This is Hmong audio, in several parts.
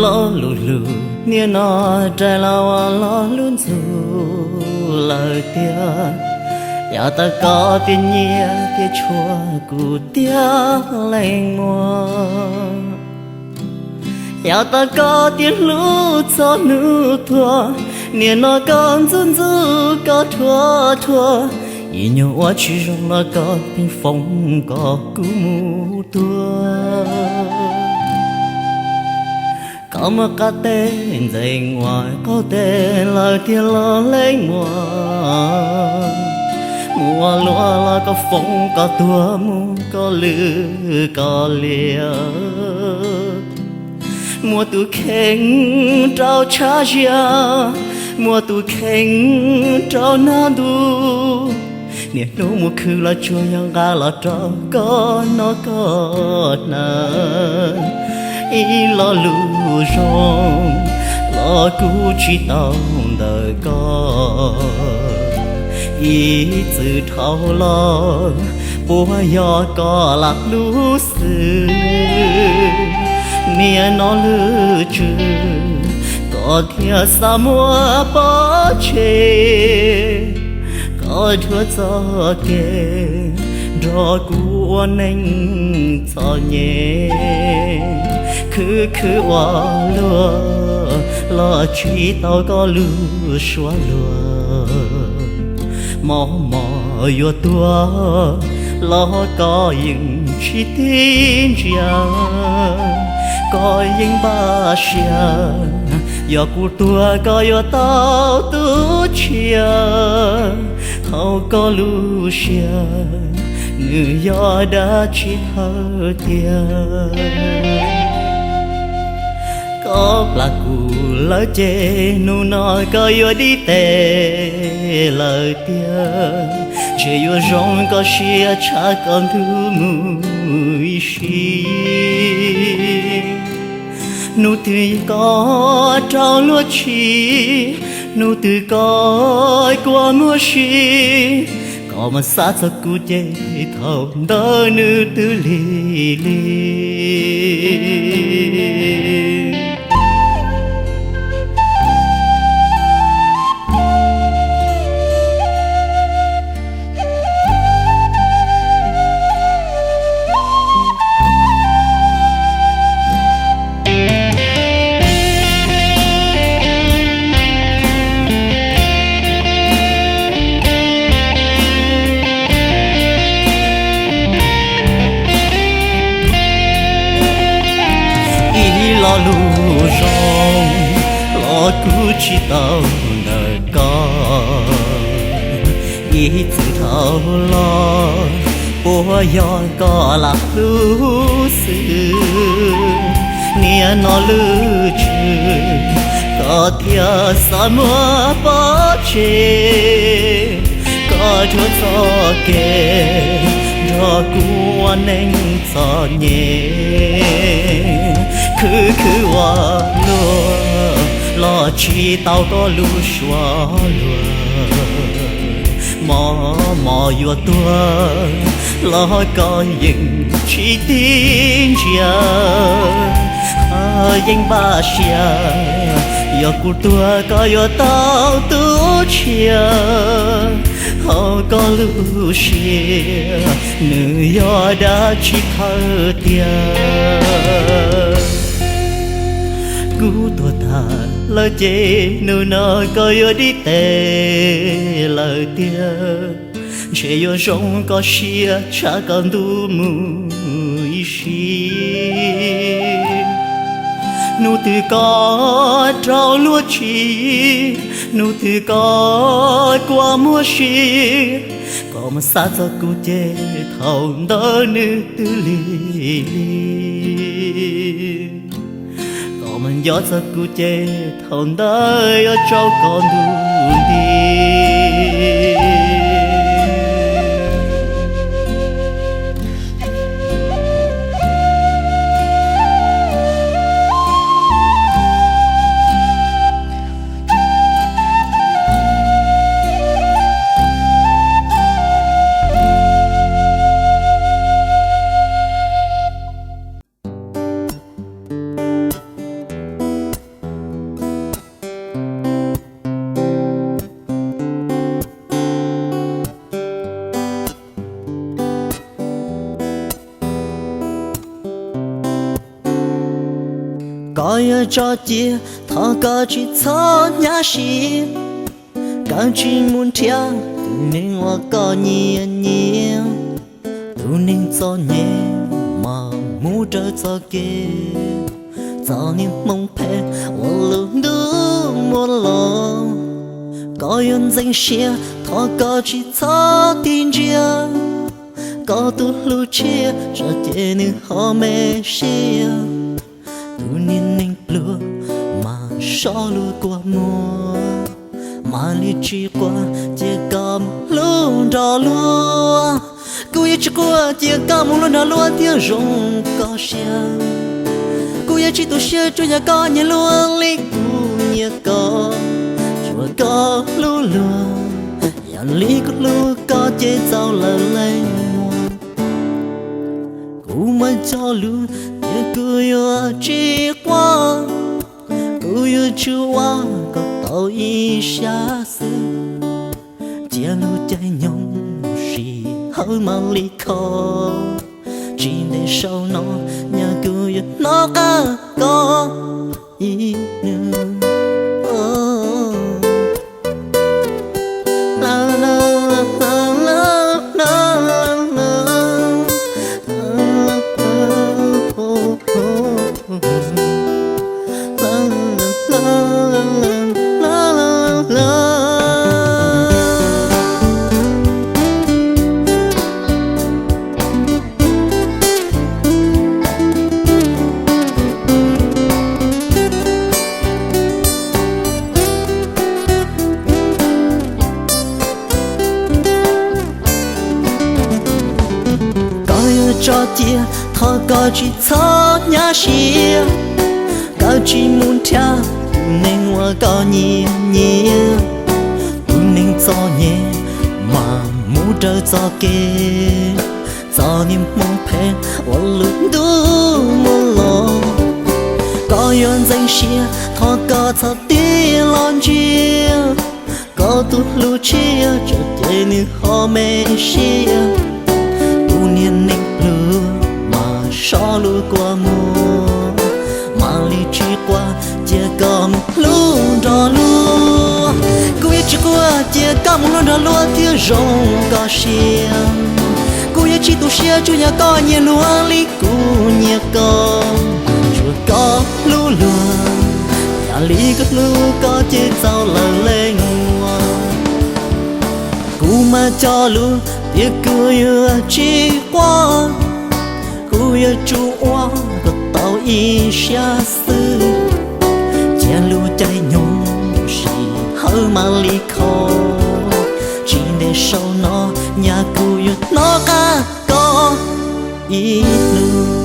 Lo lus hlub niaj no rais los ua lo lus ntxub lawm tiag. Yog tau koj tias nyiam thiab tshua kuv tiag leej muam. Yog tau koj tias hlub txog hnub tuag, niaj no koj ntxub ntxub koj thuav thuav, ib nyuag ua tsis zoo los koj pheej foom kom kuv mus tuag. Koj muaj qab teb ntxeev ua qaug teb lawm tiag los leej muam. Mus ua luam los koj foom koj tuag mus koj lwj koj liam. Muaj tus kheej rau tshav ziag, muaj tus kheej rau nag ntuj. Niaj hnub mus khwv los tsuas yog nqa los rau koj noj koj hnav. Ib lo lus zoo los kuj tsis tau ntawm koj. Ib txwm dhau los puas yog koj lam hlub xwb? Niaj no lwm tswv koj thiaj xav muab pov tseg, koj dhuav txoj kev nrog kuv ua neej txom nyem. Khwv khwv ua luam los tsis tau koj lub suab luag. Mos mos yuav tuag los koj yeej tsis tig ntsia, koj yeej npaj siab, yog kuv tuag koj yuav tau tu tshiab. Hauv koj lub siab nws yog dab tsi thawj tiag? Koj plam kuv lawm ces hnub no koj yuav dim tes lawm tiag. Ntshe yuav zoo koj siab tshaj koj ntuj mus ib sim. Hnub twg koj raug luag tshis, hnub twg koj kua muag si, koj mam xav txog kuv ces thaum ntawd nws twb lig li. Ib lo lus zoo los kuj tsis tau ntawm koj. Ib txwm dhau los puas yog koj lam hlub xwb? Niaj no lwm tswv koj thiaj xav muab pov tseg, koj dhuav txoj kev nrog kuv ua neej txom nyem. Khwv khwv ua luam los tsis tau koj lub suab luag. Mos mos yuav tuag los koj yeej tsis tig ntsia, yeej npaj siab, yog kuv tuag koj yuav tau tu tshiab. Hauv koj lub siab nws yog dab tsi thawj tiag? Kuv tuag tag lawm ces hnub no koj yuav dim tes lawm tiag. Ntshe yuav zoo koj siab tshaj koj ntuj mus ib sim. Hnub twg koj raug luag tshis, hnub twg koj kua muag si, koj mam xav txog kuv ces thaum ntawd nws twb lig li. Koj mam nco txog kuv ces thaum ntawd yuav tsaus koj ntuj nti. Koj yuav tso cia, thov koj tsis txhob nyab siab, koj tsis mus nrhiav tus neeg uas koj nyiam nyiam. Tus neeg txom nyem mas mus raws txoj kev, txoj niag hmoo phem uas lub ntuj muab los. Koj yuav ntxeev siab, thov koj tsis txhob tig ntsia, koj tus hlub tshiab tso ces nws ho me siab. Tus niag neeg pluag mas sov lub kua muag, mam li tsis quaj cia koj mus hlub nrog luag. Kuv yuav tsis quaj cia koj mus hlub nrog luag thiab zoo koj siab. Kuv yuav tsis tu siab tsuas yog koj nyiam luag li kuv nyiam koj, tsuas koj hlub luag, yam li kuv hlub koj ces txaus lawm leej muam. Kuv mas cog lus tias kuv yuav tsis quaj, kuv yuav tsum ua kom tau ib sab xwb. Cia lub caij nyoog sij hawm mam li kho, tsis ntev saum no nyaj kuv yuav hnov qab koj ib nus. Koj yuav tso cia, thov koj tsis txhob nyab siab, koj tsis mus nrhiav tus neeg uas koj nyiam nyiam. Tus neeg txom nyem mas mus raws txoj kev, txoj niag hmoo phem uas lub ntuj muab los. Koj yuav ntxeev siab, thov koj txhob tig los ntsia, koj tus hlub tshiab tso ces nws ho me siab. Tus niag neeg pluag mas sov lub kua muag, mam li tsis quaj cia koj mus hlub nrog luag. Kuv yuav tsis quaj cia koj mus hlub nrog luag thiab zoo koj siab. Kuv yuav tsis tu siab tsuas yog koj nyiam luag li kuv nyiam koj, tsuas koj hlub luag, yam li kuv hlub koj ces txaus lawm leej muam. Kuv mas cog lus tias kuv yuav tsis quaj, kuv yuav tsum ua kom tau ib sab xwb. Cia lub caij nyoog sij hawm mam li kho, tsis ntev saum no nyaj kuv yuav hnov qab koj ib nus.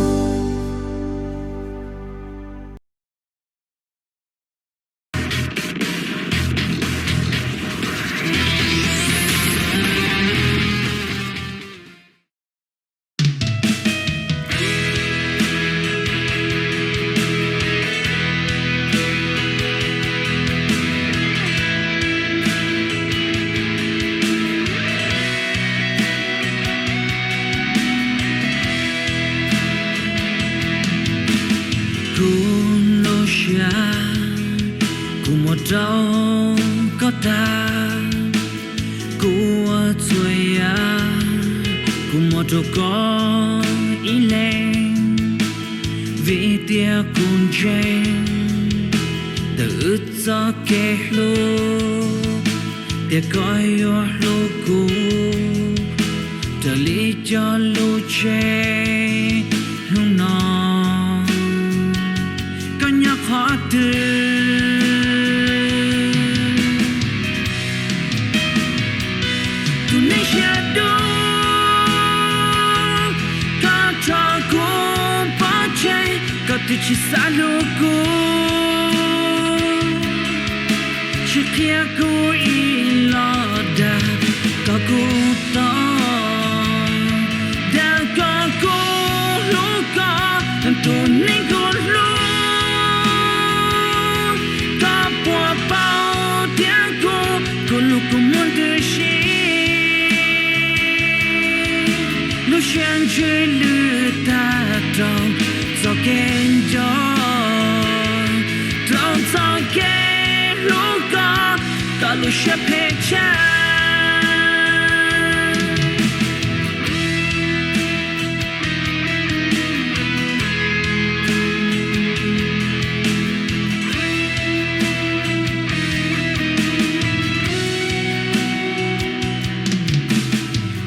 Kuv lub siab kuv muab rau koj tag, kuv ua txhua yam kuv muab rau koj ib leeg, vim tias kuv ntseeg ntawm wb txoj kev hlub, tias koj yuav hlub kuv raws li cov lus tseg hnub no. Koj nyob qhov twg? Tus neeg siab dub, koj tso kuv pov tseg, koj twb tsis xav hlub kuv, tsis qhia kuv ib los dag kom kuv tau, dag kom kuv hlub koj, tus neeg kuv hlub. Koj puas paub tias kuv, kuv lub kua muag ntws si, lub siab ntsws lwj tag rau txoj kev nco. lub siab phem tshaj.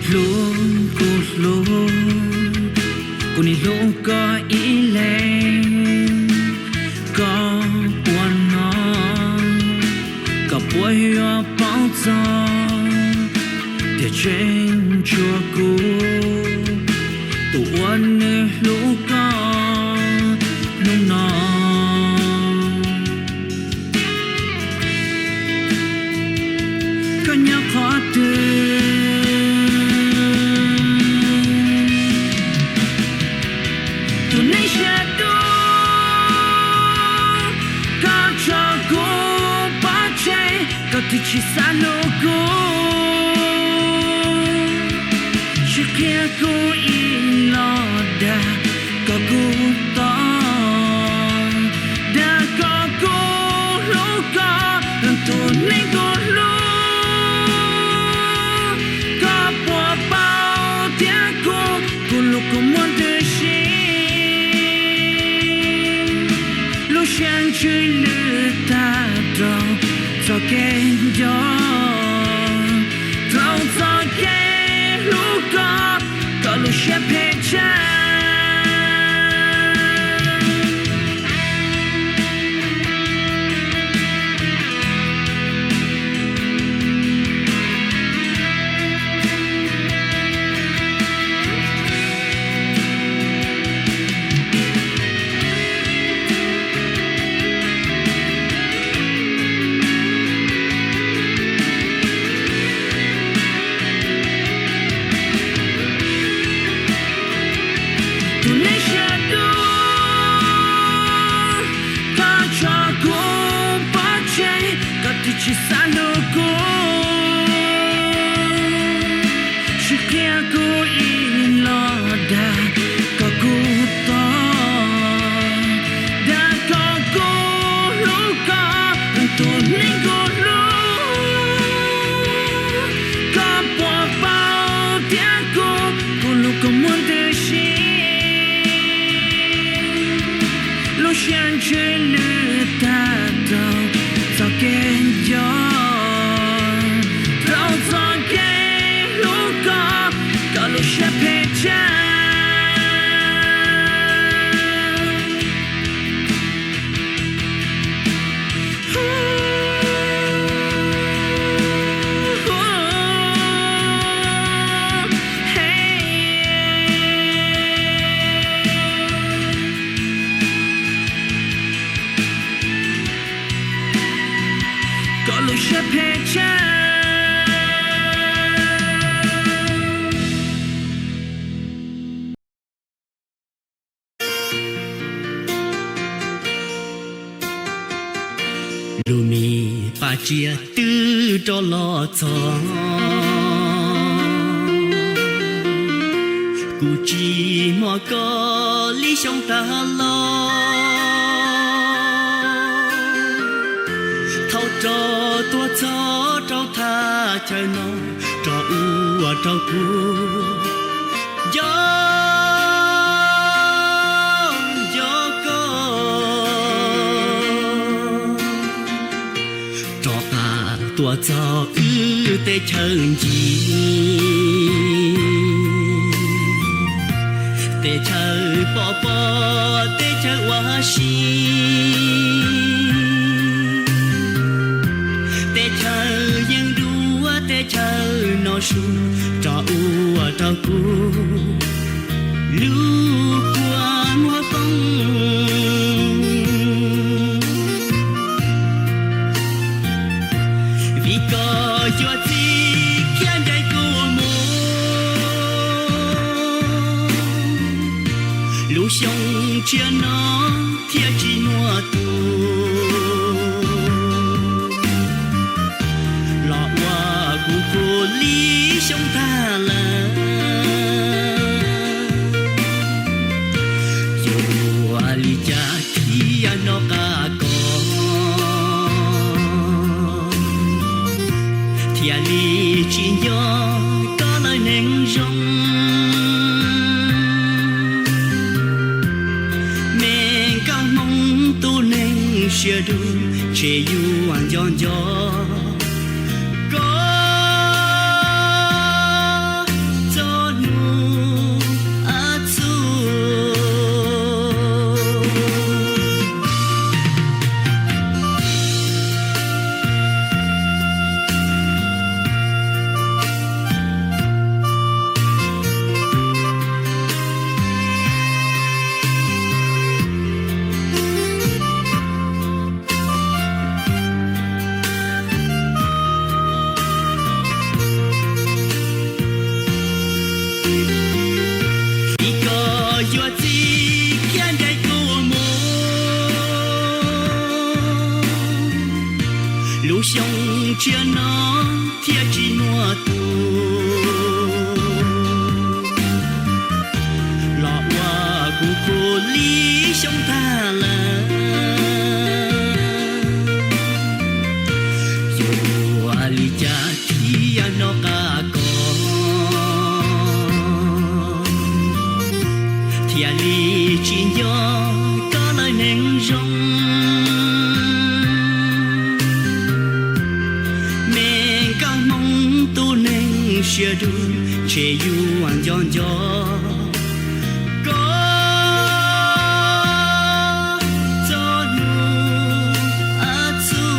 Hlub kuj hlub, kuv nim hlub koj ib leeg. Koj puas hnov, koj puas yuav paub txog tias tseem tshuav kuv tus uas nws hlub koj hnub no. Koj nyob qhov twg? Tus neeg siab dub, koj tso kuv pov tseg, koj twb tsis xav hlub kuv, tsis qhia kuv ib los dag kom kuv tau dag kom kuv hlub koj, tus neeg kuv hlub. Koj puas paub tias kuv, kuv lub kua muag twb sib, lub siab ntsws lwj tag rau txoj kev nco, rau txoj kev hlub koj, koj lub siab phem tshaj. Tus neeg siab dub, koj tso kuv pov tseg, koj twb tsis xav hlub kuv, tsis qhia kuv ib los dag kom kuv tau dag kom kuv hlub koj, tus neeg kuv hlub. Koj puas paub tias kuv, kuv lub kua muag twb sib, lub siab ntsws lwj tag rau txoj kev nco, rau txoj kev hlub koj, koj lub siab phem tshaj. Koj lub siab phem tshaj. Lub me paj tsiab twb rov los txog, kuv tsis muaj koj li xyoo tag los. Thauj rov tuaj txog rau thaj chaw no, rov ua rau kuv nco nco koj. Rov qab tuaj txog wb teb chaws ncig, teb chaws pom pom teb chaws ua si, teb chaws yeej dua teb chaws no su, rov ua rau kuv lub kua muag poob. Vim koj yuav txij khiav ncaim kuv mus, lub xyoo tshiab no thiaj tsis muaj tus los ua kuv kuv li xyoo tag lawm. Yuav ua li cas thiaj noj qab koj? Thiaj li tsis nco koj lawm neeg zoo, me nkauj Hmoob tus neeg siab dub, ntshe yuav nco nco koj txog hnub txhua. Vim koj yuav txij khiav ncaim kuv mus, lub xyoo tshiab no thiaj tsis muaj tus los ua kuv qub li xyoo tag lawm. Yuav ua li cas thiaj noj qab koj, thiaj li tsis nco koj lawm neeg zoo, me nkauj Hmoob tus neeg siab dub, ntshe yuav nco nco koj txog hnub txhua.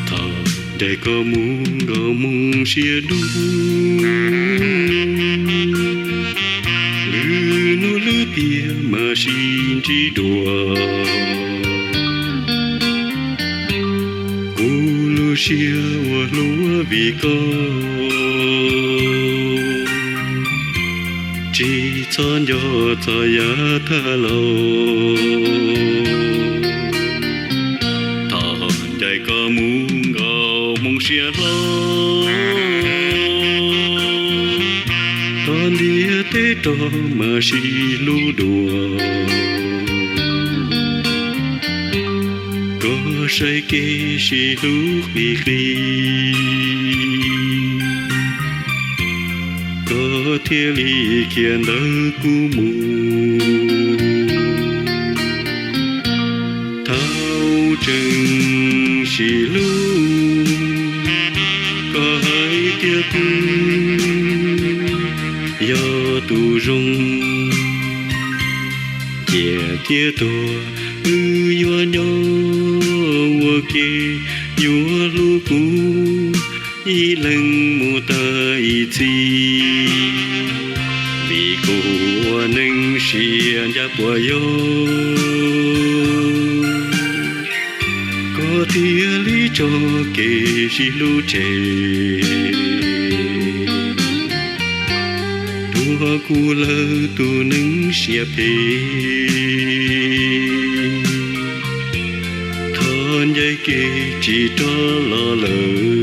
Thaum ncaim koj mus nkauj Hmoob siab dub, lwm hnub lwm tiam mam sib ntsib dua. Kuv lub siab ua hluas vim koj, tsis txhob nco txog yav tag los. Thaum ncaim koj mus nkauj Hmoob siab hlob, tog ntiaj teb rog mam sib hlub dua. Koj saib kev sib hlub qis qis, koj thiaj li khiav ntawm kuv mus. Thaum tseem sib hlub, koj hais tias kuv yog tus zoo, cia thiaj tuag wb yuav nyob ua ke, yuav hlub kuv ib leeg mus tag ib txhis. Vim kuv ua neeg siab ncaj puas yog, koj thiaj li tso kev sib hlub tseg, tuag kuv lawm tus neeg siab phem. Thov ncaim kev tsis rov los lawm.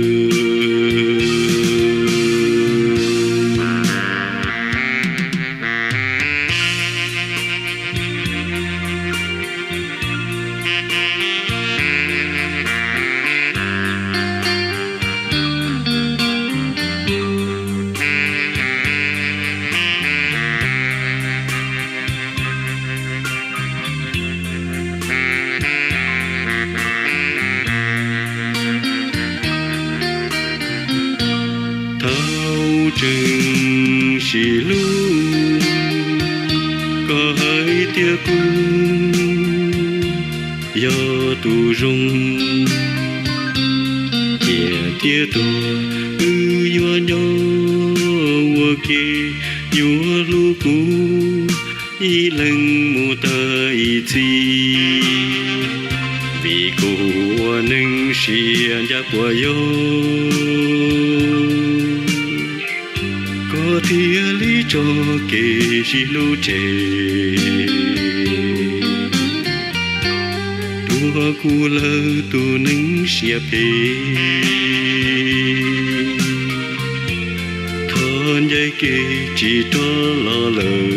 Thaum tseem sib hlub, koj hais tias kuv Yog tus zoo, cia thiab tuag, wb yuav nyob ua ke, yuav hlub kuv ib leeg mus tag ib txhis, vim kuv ua neeg siab ncaj puas yog, koj thiaj li tso kev sib hlub tseg, tuag kuv lawm tus neeg siab phem, thov ncaim kev tsis rov los lawm.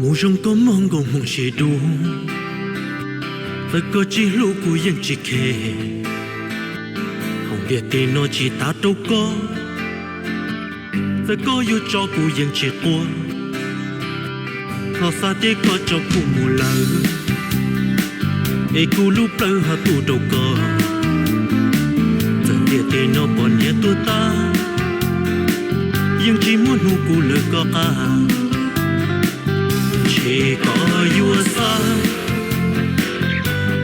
Mus zoo koj mob nkaus hmoov siab dub, txawm koj tsis hlub kuv yeej tsis khe, hauv ntiaj teb no tsis tas rau koj, txawm koj yuav tso kuv yeej tsis quaj, los xav tias koj tso kuv mus lawm, es kuv lub plawv ho tu rau koj, txawm ntiaj teb no poj niam tuag tag, yeej tsis muaj hnub kuv lawv koj qab. Ntshe koj yuav xav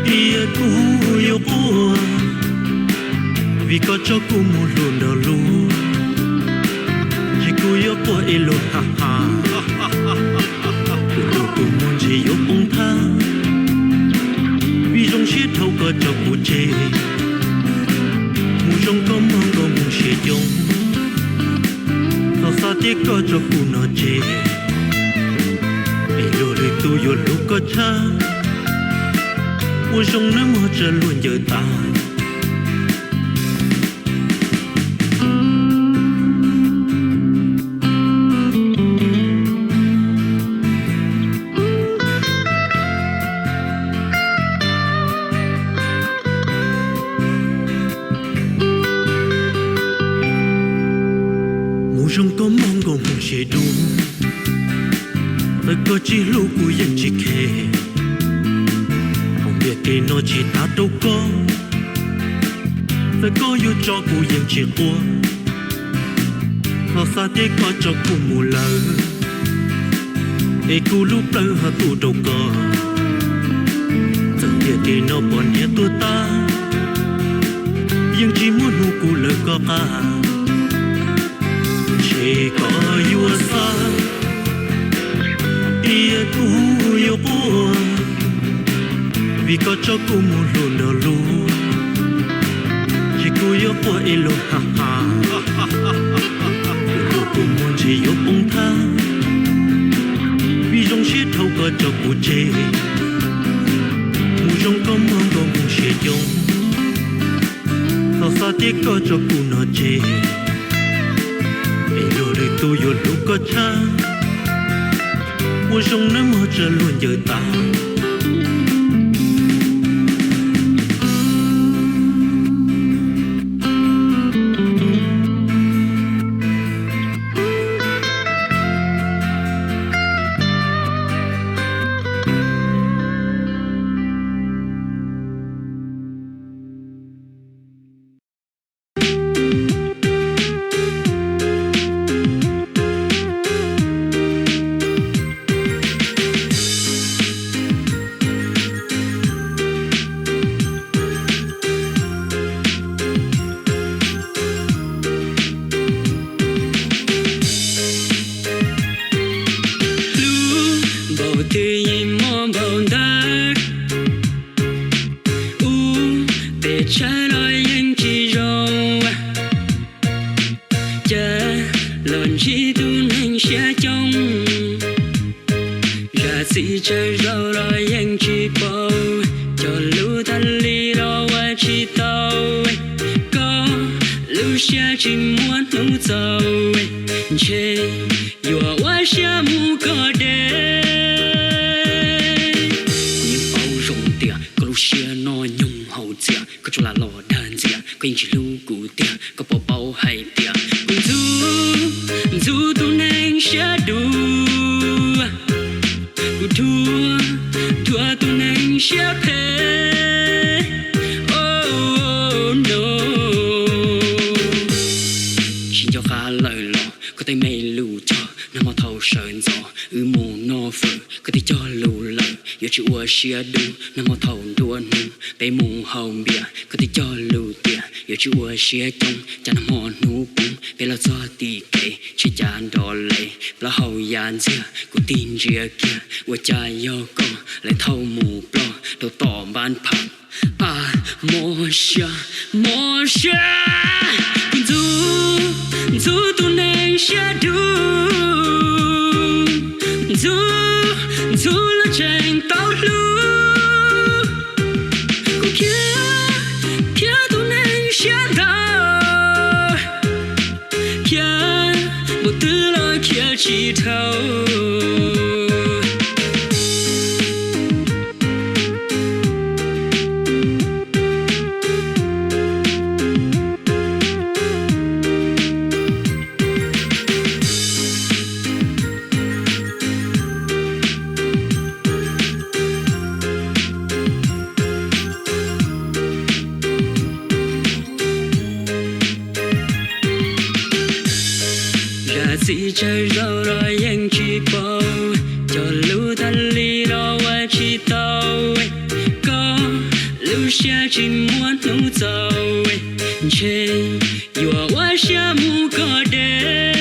tias kuv yuav quaj, vim koj tso kuv mus hlub nrog luag, ntshe kuv yuav quaj es luag ha ha, kuv hlub koj muaj ntshe yuav poob thab, vim zoo siab dhau koj tso kuv tseg, mus zoo koj mob nkaus hmoov siab coob, los xav tias koj tso kuv noj tseg, es luag lwm tus yuav hlub koj tshaj, ua zoo nawb mog tsam luag ncaws tas. Mus zoo koj mob nkaus hmoov siab dub, txawm koj tsis hlub kuv yeej tsis khe, hauv ntiaj teb no tsis tas rau koj, txawm koj yuav tso kuv yeej tsis quaj, los xav tias koj tso kuv mus lawm, es kuv lub plawv ho tu rau koj, txawm ntiaj teb no poj niam tuag tag, yeej tsis muaj hnub kuv lawv koj qab. Ntshe koj yuav xav tias kuv yuav quaj, vim koj tso kuv mus hlub nrog luag, ntshe kuv yuav quaj es luag ha ha, kuv hlub koj muaj ntshe yuav poob thab, vim zoo siab dhau koj tso kuv tseg, mus zoo koj mob nkaus hmoov siab coob, los xav tias koj tso kuv noj tseg, es luag lwm tus yuav hlub koj tshaj, ua zoo nawb mog tsam luag ncaws tas. Hlub npaum twg yeej mob npaum ntawd, ub, pes tsawg los yeej tsis zoo, cas Tsawg zaus los yeej tsis paub, cog lus tas li los ua tsis tau. Koj lub siab tsis muaj hnub txaus, ntshe yuav ua siab mus koj deb. Kuv yeej paub zoo tias koj lub siab noj nyoog haus txias, koj tsuas lam los dag ntxias, koj yeej tsis hlub kuv tiag. Koj puas paub hais tias kuv ntxub, ntxub tus neeg siab dub, kuv dhuav, dhuav tus neeg siab phem. Oh no, tsis nco qab lawm los koj tej me lus cog, nag hmo thaum sawv ntxov wb mus noj fawm, koj twb cog lus lawm yuav tsis ua siab dub. Nag hmo thaum nruab hnub peb mus haus npias, koj twb cog lus tias yuav tsis ua siab coob. Cas nag hmo hnub poob peb los txog tim kev, ntshe cas nrov lev plaub hau ya ntxiag, kuv tig ntsia kiag ua cas yog koj lawv thauj mus ploj rau tom npab pham. A, mob siab, mob siab, kuv ntxub, ntxub tus neeg siab dub, ntxub, ntxub lub tseem tau hlub. Kuv khiav, khiav tus neeg siab ntawd, khiav mus twg los khiav tsis dhau. Zam txim tsawg zaus los yeej tsis paub, cog lus tas li los ua tsis tau. Koj lub siab tsis muaj hnub txaus, ntshe yuav ua siab mus koj deb.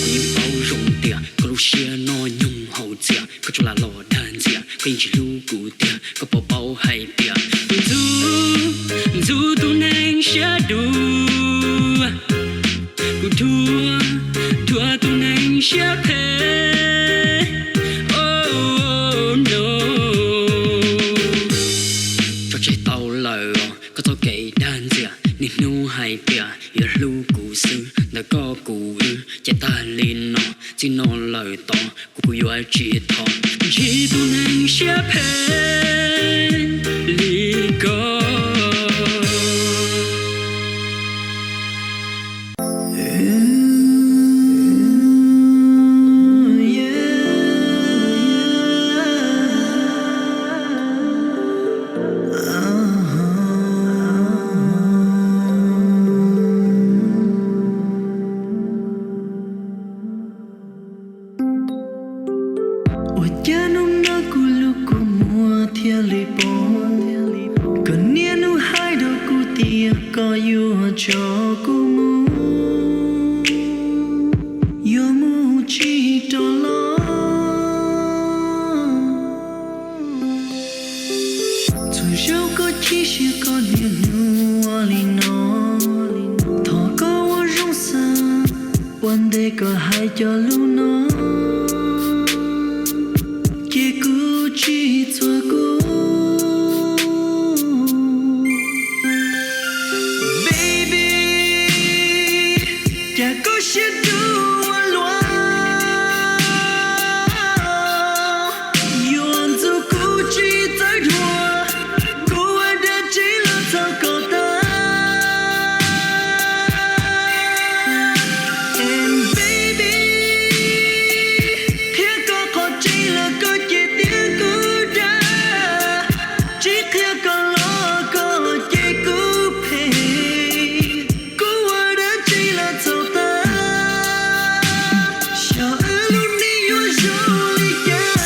Kuv yeej paub zoo tias koj lub siab noj nyoog haus txias, koj tsuas lam los dag ntxias, koj yeej tsis hlub kuv tiag. Koj puas paub hais tias kuv ntxub, ntxub tus neeg siab dub, kuv dhuav, dhuav tus neeg siab phem. Oh no, tso tseg tau lawm os koj txoj kev dag ntxias, niaj hnub hais tias yuav hlub kuv xwb, ntawm koj kuv wb ces tag li no, txij no lawm tod kuv kuv yuav tsis thov ntsib tus neeg siab phem li koj. Ua cas hnub no kuv lub kua muag thiaj li poob, koj niaj hnub hais rau kuv tias koj yuav tso kuv mus, yuav mus tsis rov los. Txhua zaus koj chim siab koj niaj hnub ua li no, thov koj ua zoo xav, ua ntej koj hais cov lus no, ces kuv tsis txuag kuv. Baby, cas koj siab dub ua luaj, yuav ntxub kuv tsis txawj dhuav, kuv ua dab tsi los txhaum koj tag. And baby, qhia koj qhov tseeb los koj ces tias kuv dag, tsis qhia koj los koj ces kuv phem. Kuv ua dab tsi los txhaum tag, xyov wb lub neej yuav zoo li cas.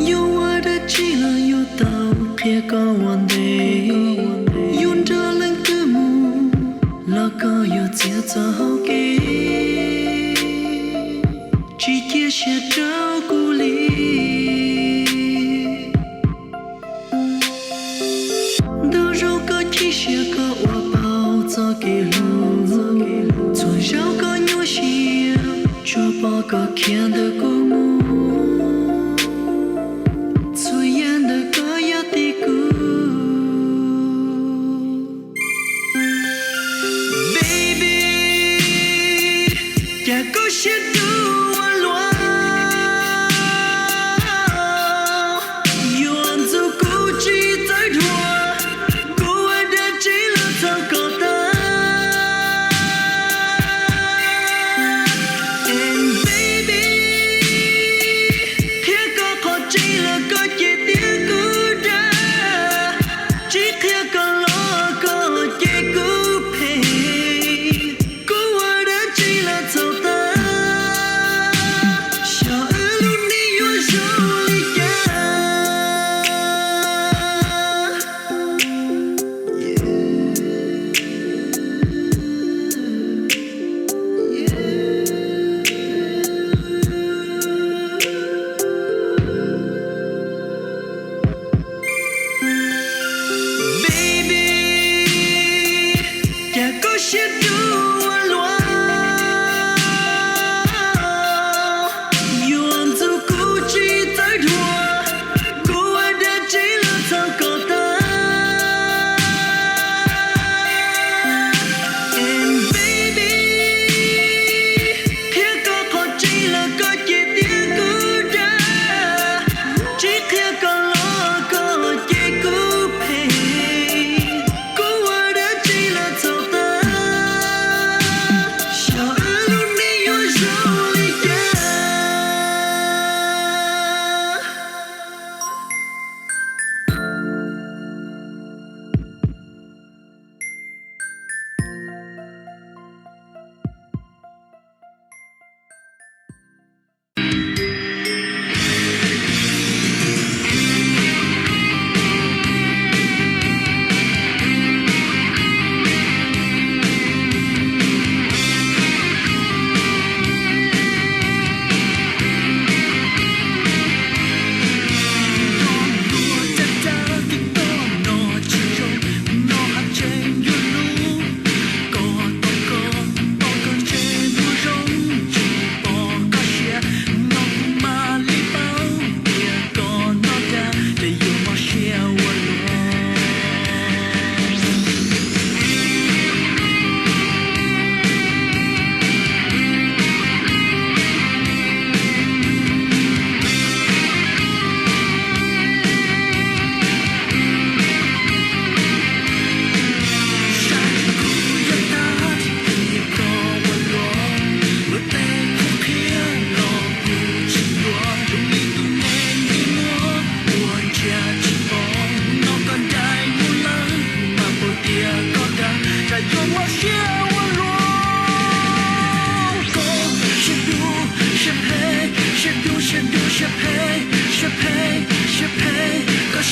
Yuav ua dab tsi los yuav tau qhia koj ua ntej, yuav nrog leej twg mus los koj yuav txiav txoj hau kev.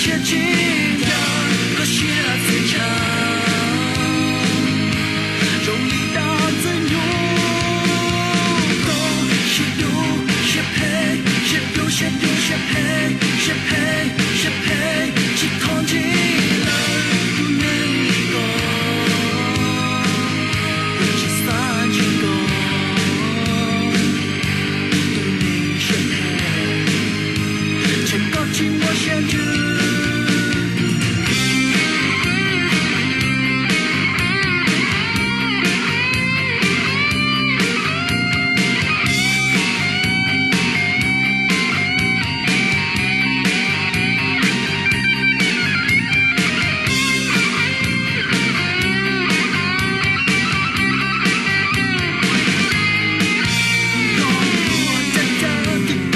siab tsis nco, koj siab txawj ntshaw zoo li dab ntxwg nyoog. Koj siab dub siab phem, siab dub siab dub siab phem, siab phem siab phem, tsis txhob ntsib lawm tus neeg li koj, kuv tsis xav ntsib koj. Tus neeg siab phem, ntshe koj tsis muaj siab ntsws.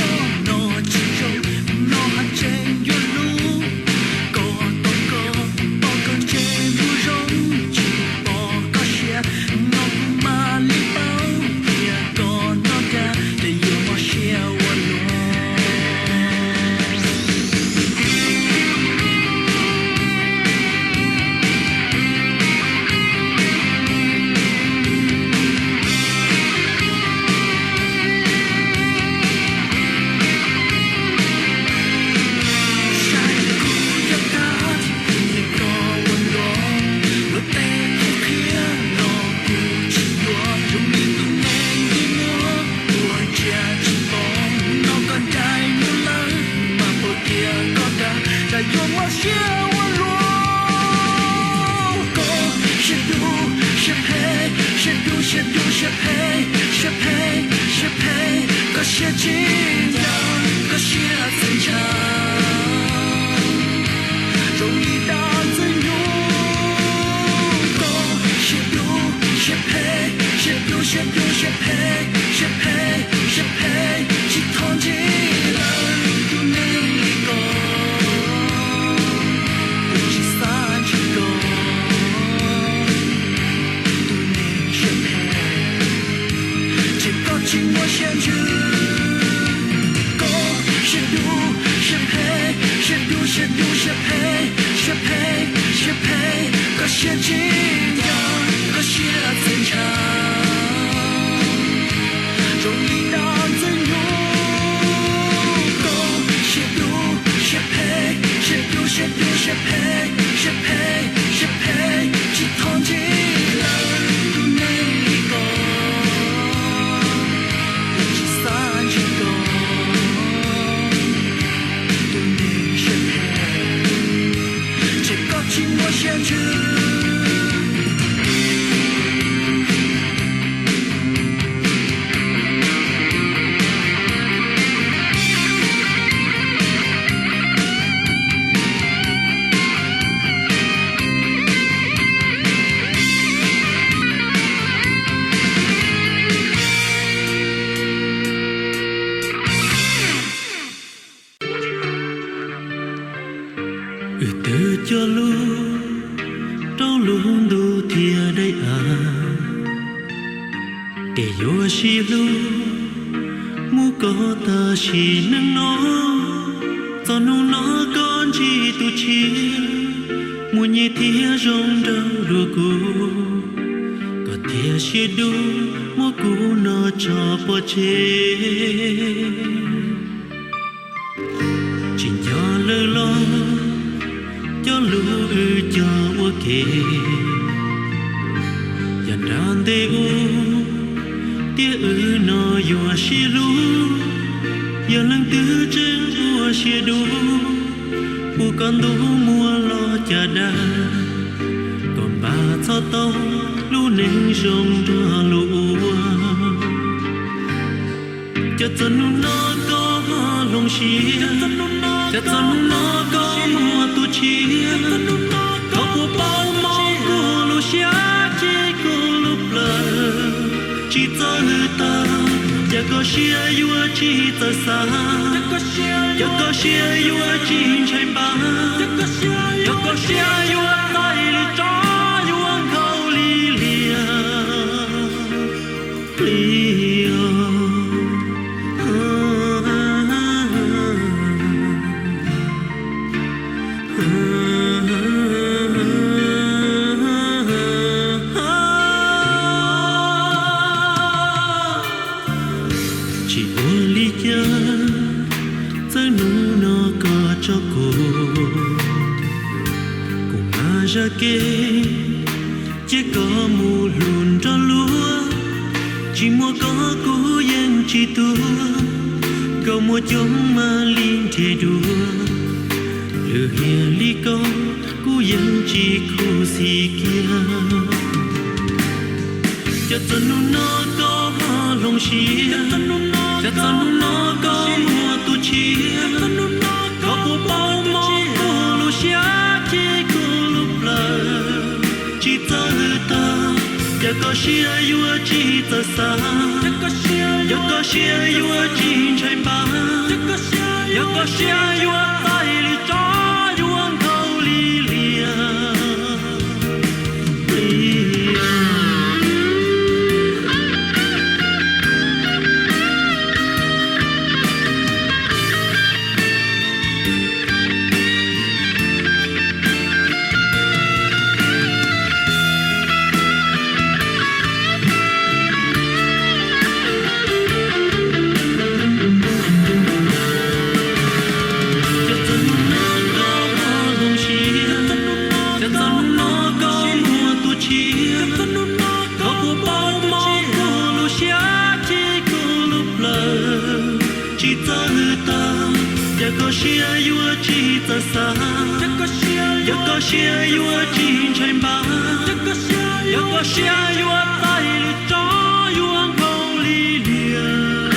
Tus no tsis zoo, tus no haj tseem yuav hlub. Koj tos koj, pom koj ntsej muag zoo, tsis pom koj siab, no kuv mam li paub tias koj nco cas ces yuav mob siab ua luaj. Saib kuv yog kab, kuv yog koj ua luaj, luag tej qhia qhia los kuv tsis yuav, zoo li tus neeg ntuj muag ua ntsia tsis pom, no koj ncaim mus lawm, mas pom tias koj dag, cas yuav mob siab ua luaj. Koj siab dub siab phem, siab dub siab dub siab phem, siab phem siab phem, koj siab tsis nco, koj siab txawj ntshaw zoo li dab ntxwg nyoog. Koj siab dub siab phem, siab dub siab dub siab phem, siab phem siab phem, tsis txhob ntsib lawm tus neeg li koj, kuv tsis xav ntsib koj. Tus neeg siab phem, ntshe koj tsis muaj siab ntsws. Koj siab dub siab phem, siab dub siab dub siab phem, siab phem siab phem, koj siab tsis nco, koj siab txawj ntshaw zoo li dab ntxwg nyoog. Koj siab dub siab phem, siab dub siab dub siab phem, siab phem siab phem, tsis txhob ntsib lawm tus neeg li koj, kuv tsis xav ntsib koj. Tus neeg siab phem, ntshe koj tsis muaj siab ntsws. Wb twb cog lus rau lub ntuj thiab daim av, tias yuav sib hlub mus kom tag sim neej no. Txog hnub no koj ntsib tus tshiab, muaj nyiaj thiab zoo nraug dua kuv, koj thiaj siab dub muab kuv no tso pov tseg. Tsis nco lawm los cog lus wb cog ua ke, yog nrog ntev ua tiag wb no yuav sib hlub. Yog leej twg tseem ua siab dub, pub koj ntuj muag los cas dag, koj npaj txhob tau lub neej zoo nrog luag ua. Cas txog hnub no koj ho hloov siab, cas txog hnub no koj muaj tus tshiab, koj puas paub mob kuv lub siab tsis kuv lub plawv tsis txawj tag. Cas koj siab yuav tsis txawj xav, cas koj siab yuav tsis ntshai npab, cas koj siab yuav txaij li tsob yuav nkhaus li liaj plig. Tsis ua li cas, txawm hnub no koj tso kuv, kuv mam zam kev, cia koj mus hlub nrog luag. Tsis muaj koj kuv yeej tsis tuag, koj muaj coob mam li nrhiav dua. Lwm hiam li koj kuv yeej tsis khuv xim kiag. Cas txog hnub no koj ho hloov siab, cas txog hnub no koj muaj tus tshiab. Koj puas paub mob kuv lub siab, chim kuv lub plawv tsis txawj tag. Cas koj siab yuav tsis txawj xav, cas koj siab yuav tsis ntshai npam, cas koj siab yuav txais lwm tsob yuav nkhaus li lias. Cas txog hnub no koj ho hloov siab, cas txog hnub no koj muaj tus tshiab. Koj puas paub mob kuv lub siab, chim kuv lub plawv tsis txawj tag. Cas koj siab yuav tsis txawj xav, cas koj siab yuav tsis ntshai npam, cas koj siab yuav txais lwm tsob yuav nkhaus li lias.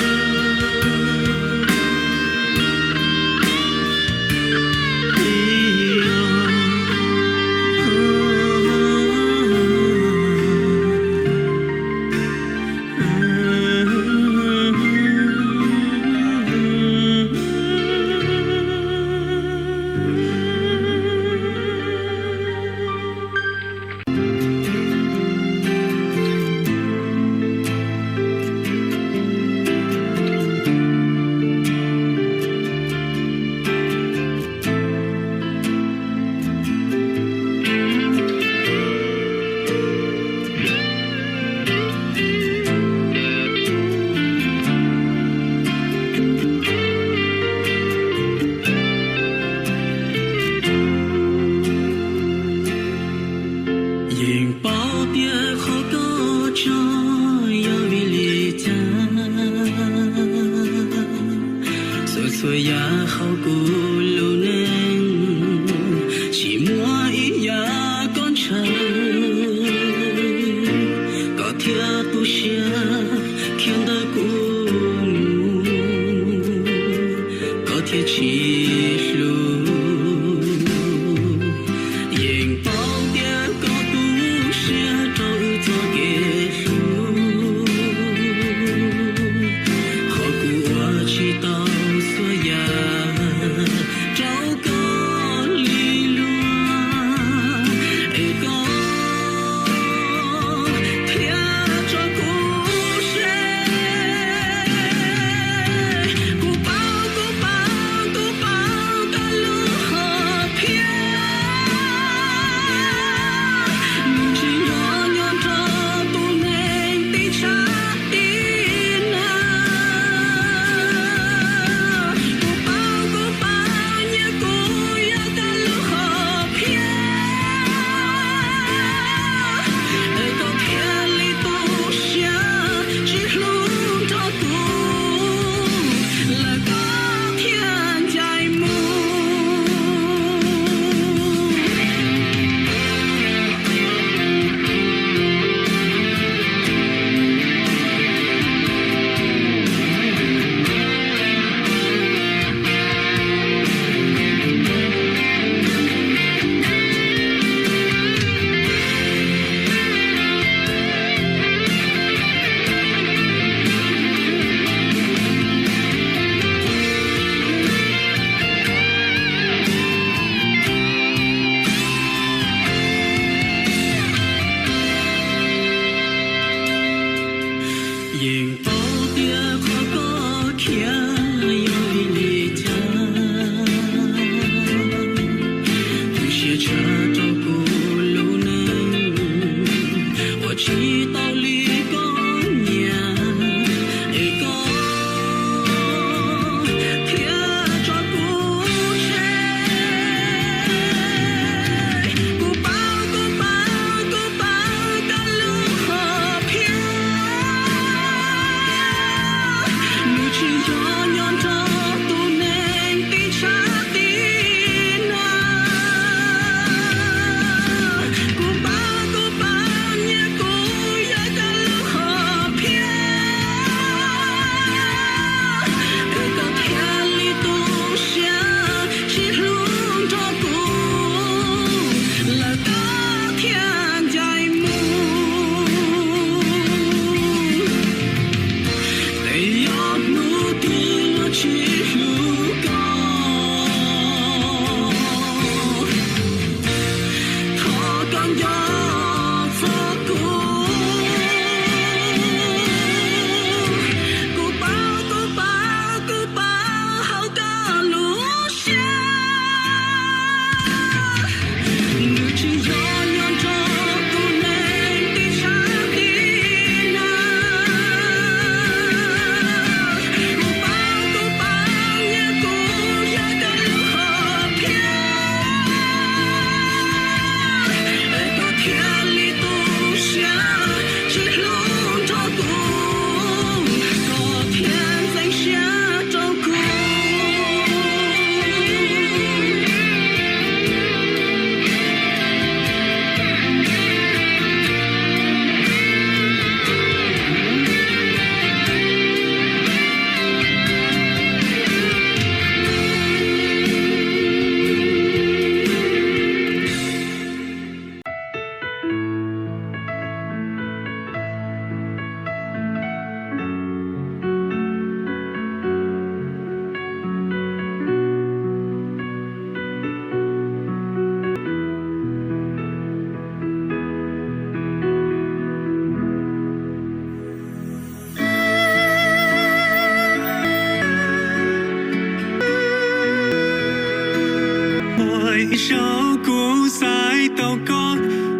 Tau kuv xaiv tau koj,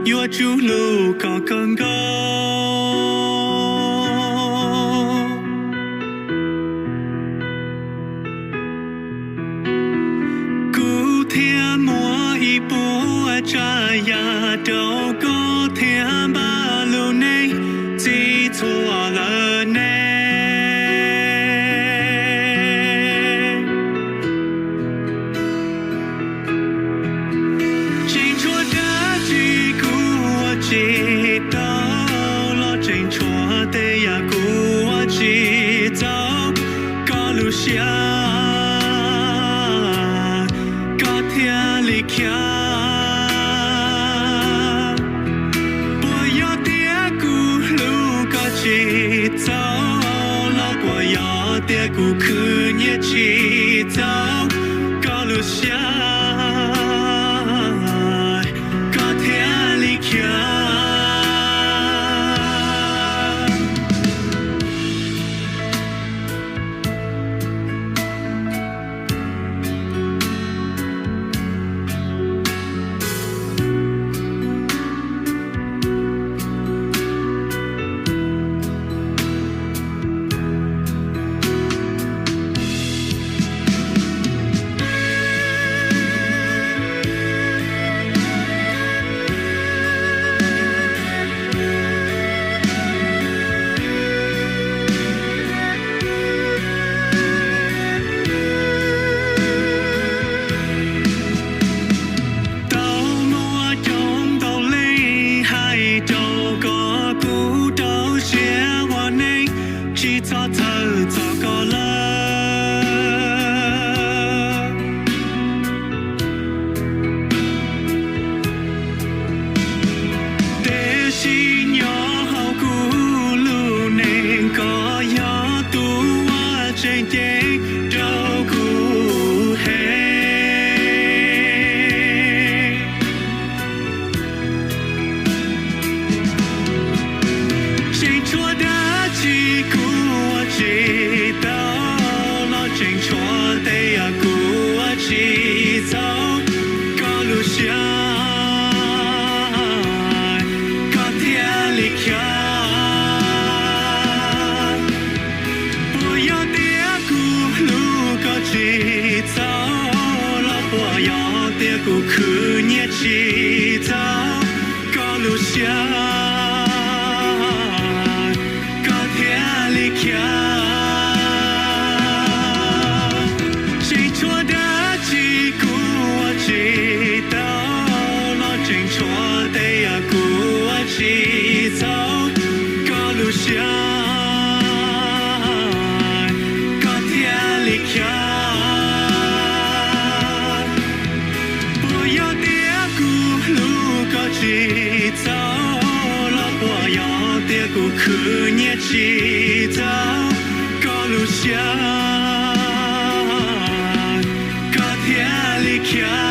yuav tsum hlub koj kawg nkaus. Kuv thiaj muab ib puas tsav yam rau koj thiab npaj lub neej txhij txhua lawm ne. Tseem tshuav dab tsi kuv ua tsis tau los, tseem tshuav tej yam kuv ua tsis txaus, koj lub siab koj thiaj li khiav. Puas yog tias kuv hlub koj tsis txaus los, puas yog tias kuv khwv nyiaj tsis txaus, koj lub siab koj thiaj li khiav. Tau muaj coob ntau leej hais rau koj, kuv rau siab ua neej tsis txhob txhawj txog koj lawm. Tiam sis nyob hauv kuv lub neej, koj yog tus uas tseem ceeb rau kuv heev. Tseem tshuav dab tsi kuv ua tsis tau los, tseem tshuav tej yam kuv ua tsis txaus, koj lub siab koj thiaj li khiav. Puas yog tias kuv hlub koj tsis txaus los, puas yog tias kuv khwv nyiaj tsis txaus, koj lub siab koj thiaj li khiav. Tseem tshuav dab tsi kuv ua tsis tau los, tseem tshuav tej yam kuv ua tsis txaus, koj lub siab koj thiaj li khiav. Puas yog tias kuv hlub koj tsis txaus los, puas yog tias kuv khwv nyiaj tsis txaus, koj lub siab koj thiaj li khiav.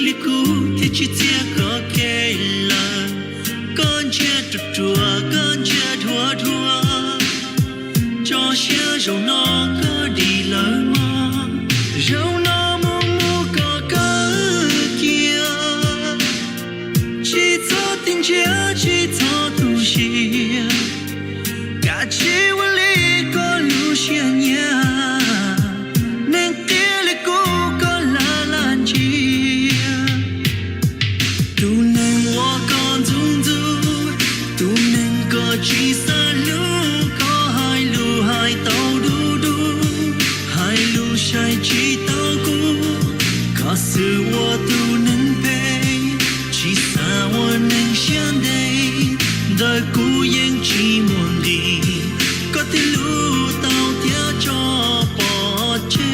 Kuv thiaj tsis txiav koj kev lawm, koj ntsia ruam ruam, koj ntsia dhuav dhuav, tso siab zaum no koj dim lawm mog. Zaum no mus mus kom kawg cia, tsis txhob tig ntsia, tsis txhob tu siab, kav tsij ua li koj lub siab nyiam, neeg qia li kuv koj lam lam ntsia. Tus neeg uas koj ntxub ntxub, tus neeg koj tsis xav hlub, koj hais lus hais tau du du, hais lus saib tsis taus kuv, koj xwb ua tus neeg phem, tsis xav ua neeg siab ntev, ntawm kuv yeej tsis muaj nqis, koj twb hlub tau thiab tso pov tseg.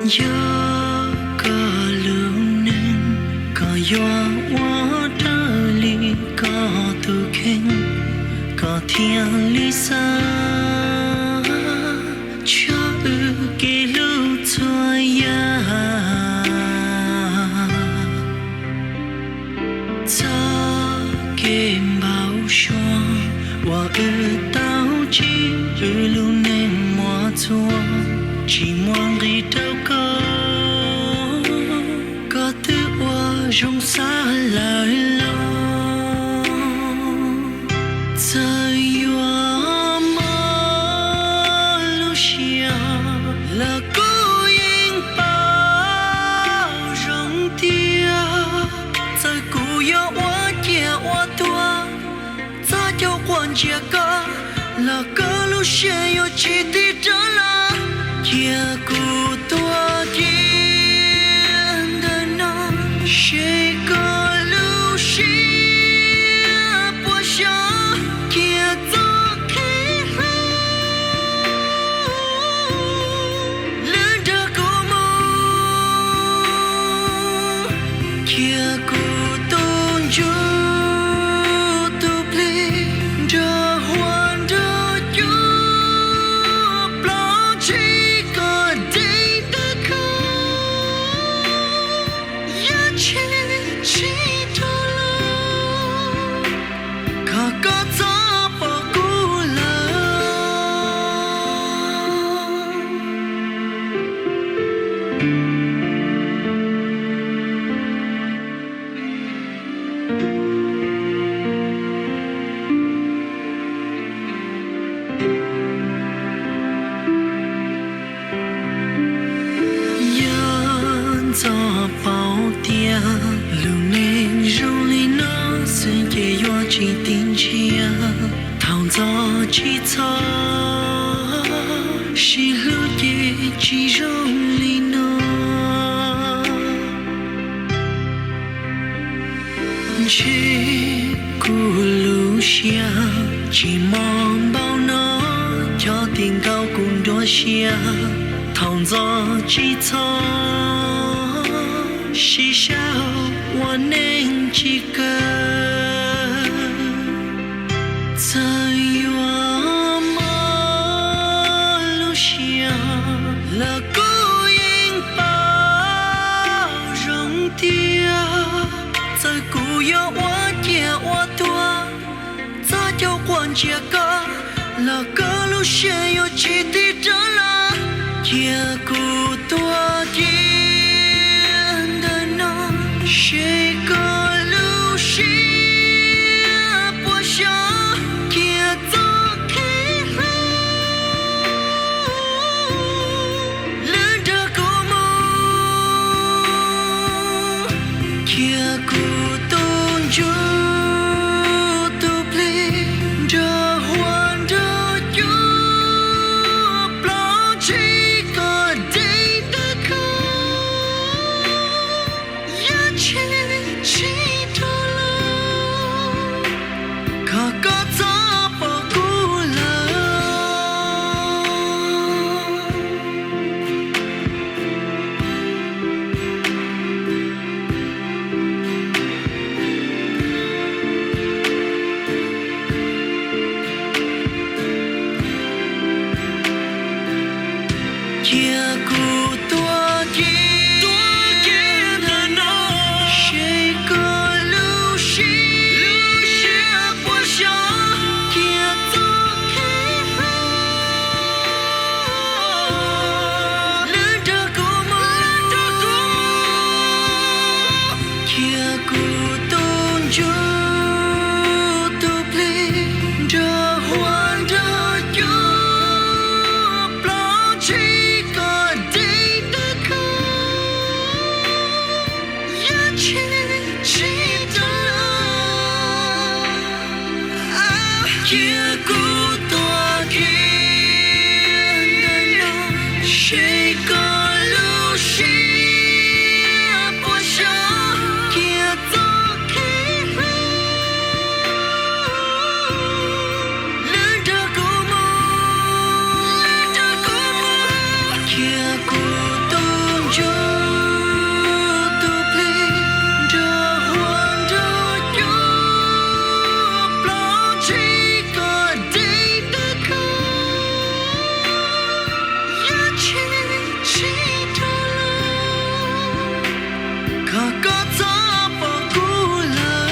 Yog koj lub neej, koj yuav ua raws li koj tus kheej, koj thiaj li xav tshaj wb kev hlub txhua yam. Txoj kev npau suav uas wb tau ntsib, wb lub neej muaj txhua, tsis muaj nqis rau koj, koj twb ua zoo xav lawm los. Txawm yuav mob lub siab los kuv yeej paub zoo tiag, txawm kuv yuav ua ciaj ua tuag, txog caug quaj ntsia koj los koj lub siab yuav tsis tig rov los. Cia kuv tuag cia ntawm no, seb koj lub siab puas xyov, cia txoj kev hlub lwm nrog kuv mus. Cia kuv tus ntsuj tus plig nrog huab nrog cua plaub tsheb koj deb ntawm khw, yog tsheb tsis rov los, koj koj txhob pom kuv lawm. Yog ntxov paub tias lub neej zoo li no xwb ces yuav tsis tiv ntsiag. Thaum ntxov tsis txhob sib hlub ces tsis zoo li no. Ntshe kuv lub siab tsis mos npaum no, cov tim nkaus kuv nruab siab. Thaum ntxov tsis txhob sib sau ua neej tsis kawg. Txawm yuav mob lub siab los kuv yeej paub zoo tiag, txawm kuv yuav ua ciaj ua tuag, txog caug quaj ntsia koj los koj lub siab yuav tsis tig rov los. Cia kuv tuag cia ntawm no, seb koj lub siab puas xyov, cia txoj kev hlub Cia kuv tuag kiag ntawm no, seb koj lub siab puas xyov. Cia txoj kev hlub lwb nrog kuv mus, cia kuv tus ntsuj tus plig nrog huab nrog cua plob tseg koj deb ntawm ko, yuav tseg tsis tau los. Cia kuv tuag kiag ntawm no, seb koj lub siab puas xyov. Cia txoj kev hlub lwb nrog kuv mus, cia kuv tus ntsuj tus plig nrog huab nrog cua plob tseg koj deb ntawm ko, yuav tseg tsis tau los. Kom koj txhob pom kuv lawm.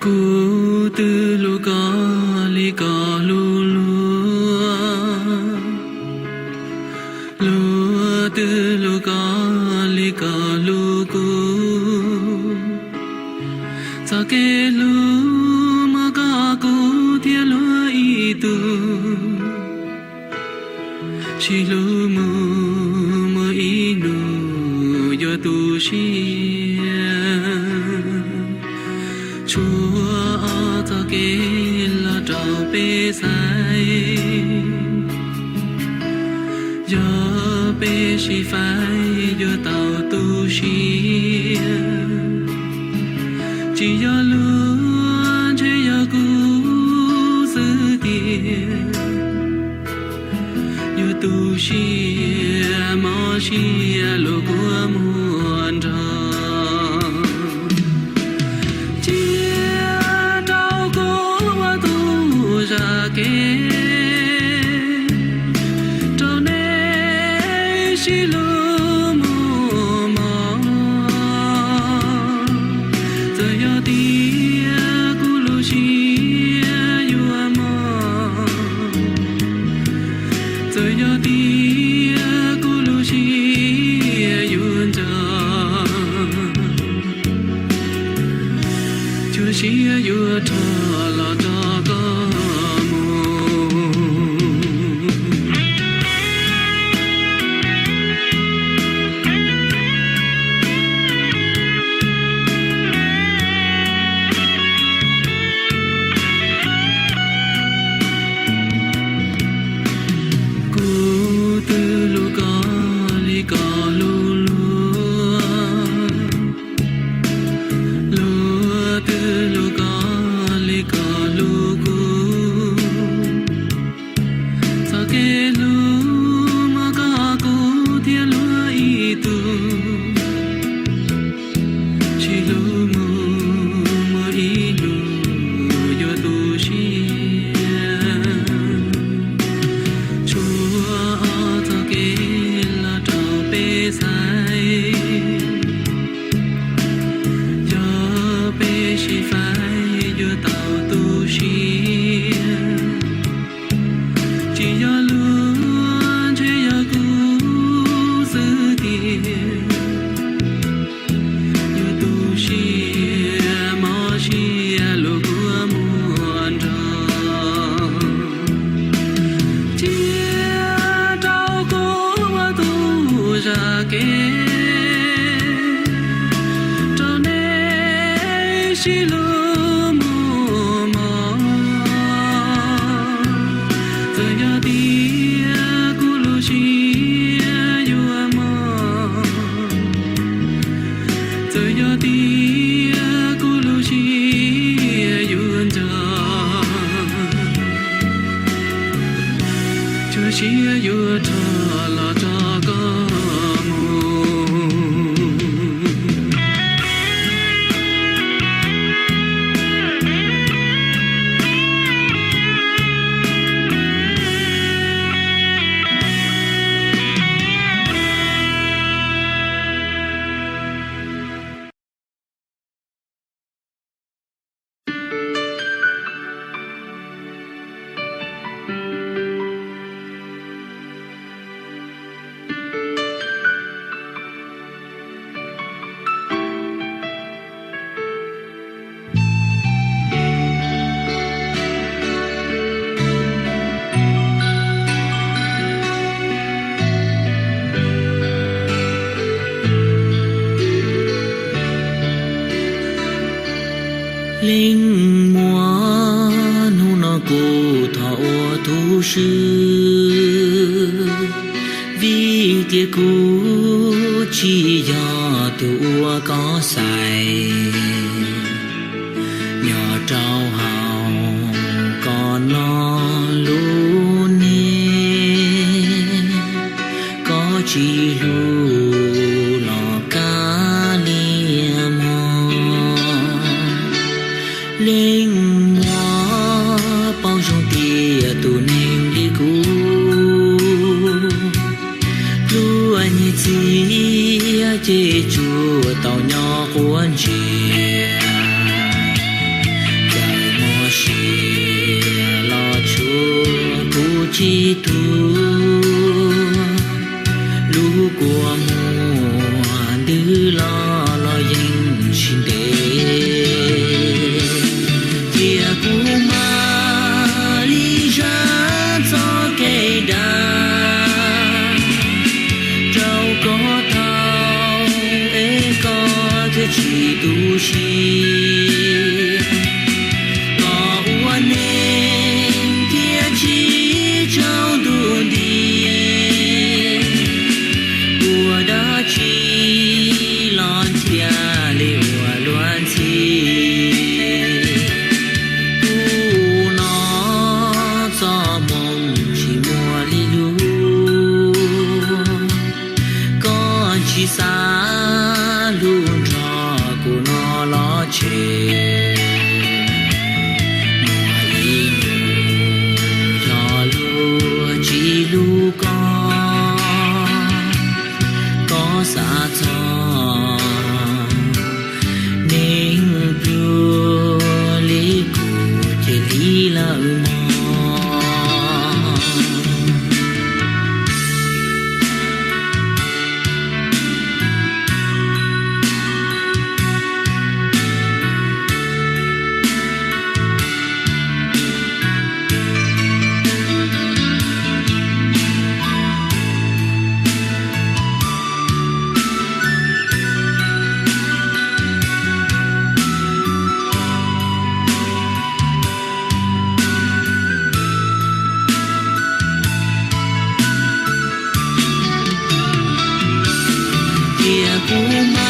Kuv twb hlub koj li koj hlub luag, luag twb hlub koj li koj hlub kuv. Txoj kev hlub muaj koj kuv thiab luag ib tug, sib hlub mus muaj ib hnub yuav tu siab. Tshuav ob txoj kev los rau peb xaiv, yog peb sib faib yuav tau tu siab. Tsis yog luag ntshe yog kuv xwb tiag, yuav tu siab mob siab luag kuj muaj nrog. Cia rau kuv ua tus zaj kev rau nej sib hlub mus mog. Txawm yog tias kuv lub siab yuav mob, txawm yog tias kuv lub siab yuav nco, cuag siab yuav rho los rau koj mus. Kuv twb hlub koj li koj hlub luag, luag twb hlub koj li koj hlub kuv. Txoj kev hlub muaj koj kuv thiab luag ib tug, sib hlub mus muaj ib hnub yuav tu siab. Tshuav ob txoj kev los rau peb xaiv, yog peb sib faib yuav tau tu siab. Tsis yog luag ntshe yog kuv xwb tiag, yuav tu siab mob siab luag kuj muaj nrog. Cia rau kuv ua tus zaj kev Sib hlub mus mog, txawm yog tias kuv lub siab yuav mog, txawm yog tias kuv lub siab yuav ntsog, tsuas siab yuav rho los rau koj mus. Leej muam, hnub no kuv thov ua tu swb, vim tias kuv tsis yog tus uas koj xaiv. Nyob rau hauv koj no lub neej, koj tsis hlub los kav liam mog. Leej muam, paub zoo tias tus neeg li kuv, luag nyiam txiv ces tsuas tau nyob quav ntsej, cas mob siab los tsuas kuv tsis tuag, lub kua muag ntws los los yeej tsis ntev. Cia kuv mam li zam txoj kev dag rau koj tau, es koj thiaj tsis tu siab. Koj ua neej thiaj tsis tsaus ntuj nti, ua dab tsi los ntxhias li ua luag ntxhi. Kuv no txoj hmoo tsis muaj li lus, koj tsis xav hlub nrog kuv no los tseg. Muaj ib hnub yog luag tsis hlub koj, koj xav txog neeg pluag li kuv ces hlub lawm mog. Cia kuv mam